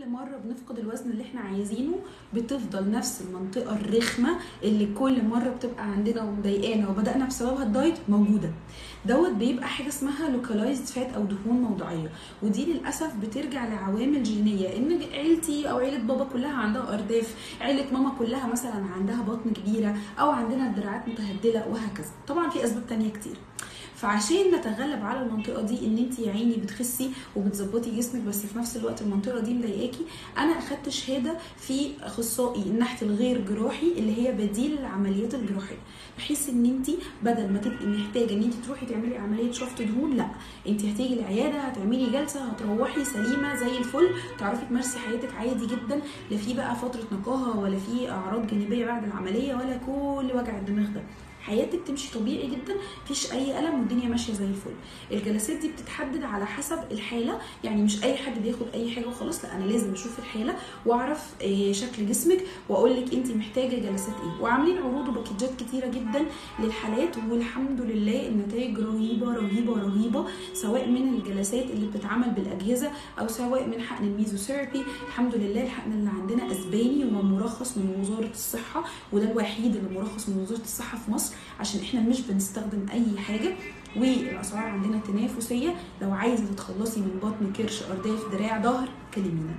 كل مرة بنفقد الوزن اللي احنا عايزينه بتفضل نفس المنطقة الرخمه اللي كل مرة بتبقى عندنا ومضايقانا وبدانا بسببها ال diet موجودة. دوت بيبقى حاجة اسمها localized fat او دهون موضعيه، ودي للاسف بترجع لعوامل جينية، ان عيلتي او عيله بابا كلها عندها ارداف، عيله ماما كلها مثلا عندها بطن كبيرة، او عندنا الدراعات متهدله وهكذا. طبعا في اسباب تانية كتير. فعشان نتغلب على المنطقة دي، ان انت يا عيني بتخسي وبتظبطي جسمك بس في نفس الوقت المنطقة دي مضايقاكي، انا اخدت شهادة في اخصائي النحت الغير جراحي اللي هي بديل العمليات الجراحية، بحيث ان انت بدل ما تبقي محتاجه ان انت تروحي تعملي عملية شفط دهون، لا، انت هتيجي العيادة هتعملي جلسه هتروحي سليمة زي الفل، تعرفي تمارسي حياتك عادي جدا، لا في بقى فترة نقاهه ولا في اعراض جانبيه بعد العملية ولا كل وجع الدماغ ده. حياتك تمشي طبيعي جدا، مفيش اي الم والدنيا ماشية زي الفل. الجلسات دي بتتحدد على حسب الحالة، يعني مش اي حد بياخد اي حاجة وخلاص، لا، انا لازم اشوف الحالة واعرف شكل جسمك واقول لك انت محتاجه جلسات ايه. وعاملين عروض وباكجات كتيرة جدا للحالات، والحمد لله النتائج رهيبة رهيبة رهيبة، سواء من الجلسات اللي بتتعمل بالاجهزة او سواء من حقن الميزوثيرابي. الحمد لله الحقن اللي عندنا اسباني ومرخص من وزارة الصحة، وده الوحيد اللي مرخص من وزارة الصحة في مصر، عشان احنا مش بنستخدم اي حاجة. والاسعار عندنا تنافسية. لو عايزه تتخلصي من بطن، كرش، ارداف، دراع، ظهر، كلمينا.